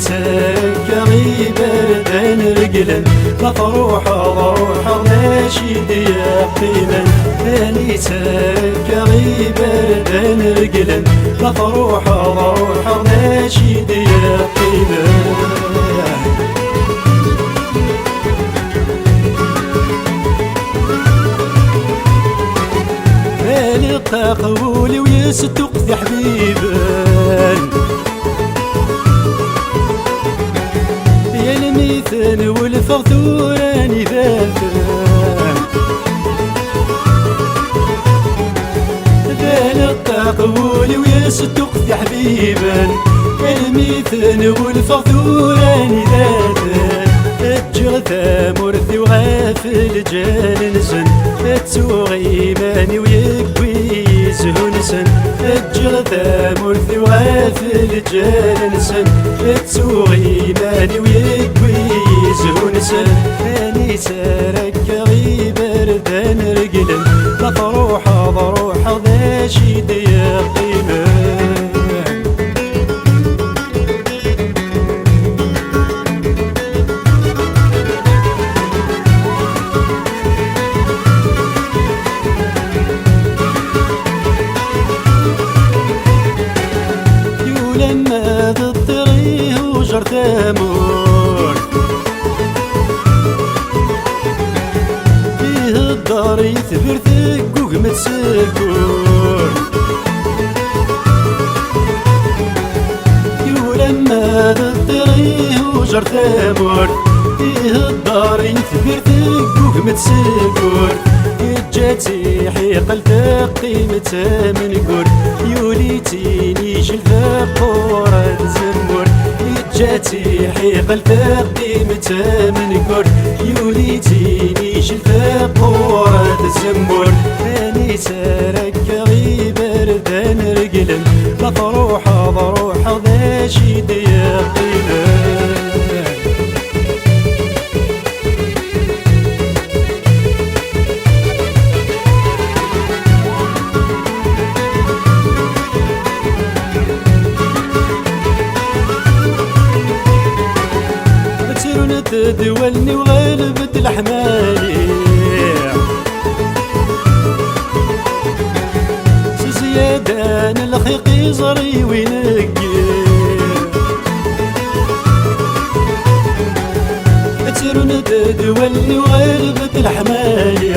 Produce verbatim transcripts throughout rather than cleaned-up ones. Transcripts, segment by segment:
Akka iberdan reglen, ma truḥeḍ ruḥeḍ, mačči d-yeqqimen. Anita akka iberdan reglen, ma truḥeḍ ruḥeḍ, mačči d-yeqqimen. Aleqqaq wul-iw yesṭuqet iḥbiben. Yal mi ten-welfeɣ tura n idaten. D aleqqaq wul-iw yesṭuqet iḥbiben. Yal mi ten-welfeɣ tura n idaten. Ǧǧiɣ tamurt-iw ɣef lǧal-nsen, ttuɣ iman-iw yewwi zzhu-nsen. Ǧǧiɣ tamurt-iw ɣef lǧal-nsen, ttuɣ iman-iw yewwi zzhu-nsen. Anita ara kkeɣ iberdan reglen, ma truḥeḍ ruḥeḍ, d acu i d-yeqqimen? Ulamma d ṭṭir ihujer tamurt, ihedder i tbirt deg ugmet seg ur. Ulamma d ṭṭir ihujer tamurt, ihedder i tbirt deg ugmet seg ur. Yeǧǧa-tt iḥiqel teqqim d tamengurt, yuli-tt inijel teqqur d tzemmurt. Yeǧǧa-tt iḥiqel teqqim d tamengurt, yuli-tt inijel teqqur d tzemmurt. Anita ara kkeɣ iberdan reglen, ma truḥeḍ ruḥeḍ, d acu i d-yeqqimen? Ttrun-d ddwal-nni-w ɣelbet leḥmali. S zzyada n lxiq iẓri win ggir. Ttrun-d ddwal-nni-w ɣelbet leḥmali.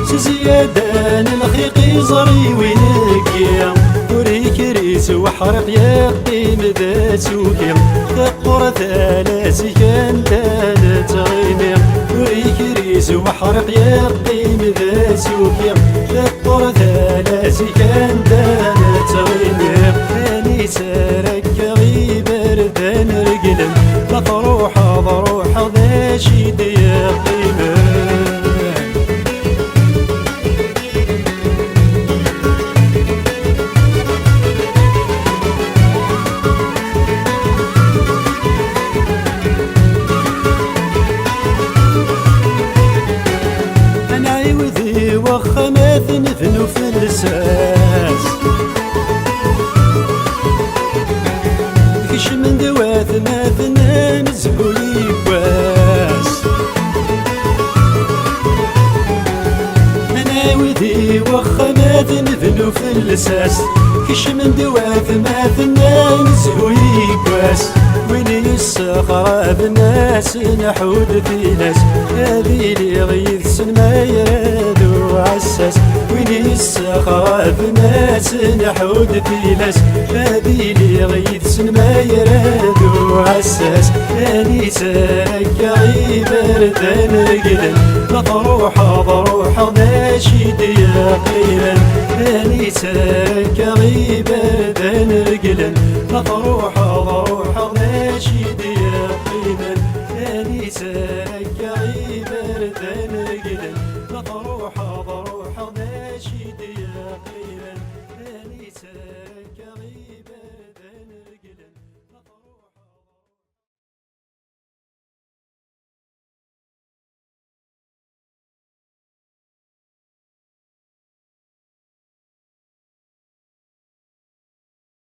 S zzyada n lxiq iẓri win ggir. Ur ikriz weḥriq yeqqim d asuki. Teqqur tala zik anda nettɣimi. Ur ikriz weḥriq yeqqim d asuki. Teqqur tala zik anda nettɣimi. Anita ara kkeɣ iberdan reglen, ma truḥeḍ ruḥeḍ, d acu i d-yeqqimen? Ad nɛiwed i wexxam ad t-nebnu fell-as. Kecmen-d watmaten ad nezhu yiwwas. Ad nɛiwed i wexxam ad nebnu fell-as. Kecmen-d watmaten ad nezhu yiwwas. Win yessexraben ad s-nḥudd tilas, ad iliɣ yid-sen ma irad uɛessas. Win yessexraben ad s-nḥudd tilas, ad iliɣ yid-sen ma irad uɛessas. Anita ara kkeɣ iberdan reglen, ma truḥeḍ ruḥeḍ, d acu i d-yeqqimen? Anita ara kkeɣ iberdan reglen, ma truḥeḍ ruḥeḍ, d acu i d-yeqqimen? Anita ara kkeɣ iberdan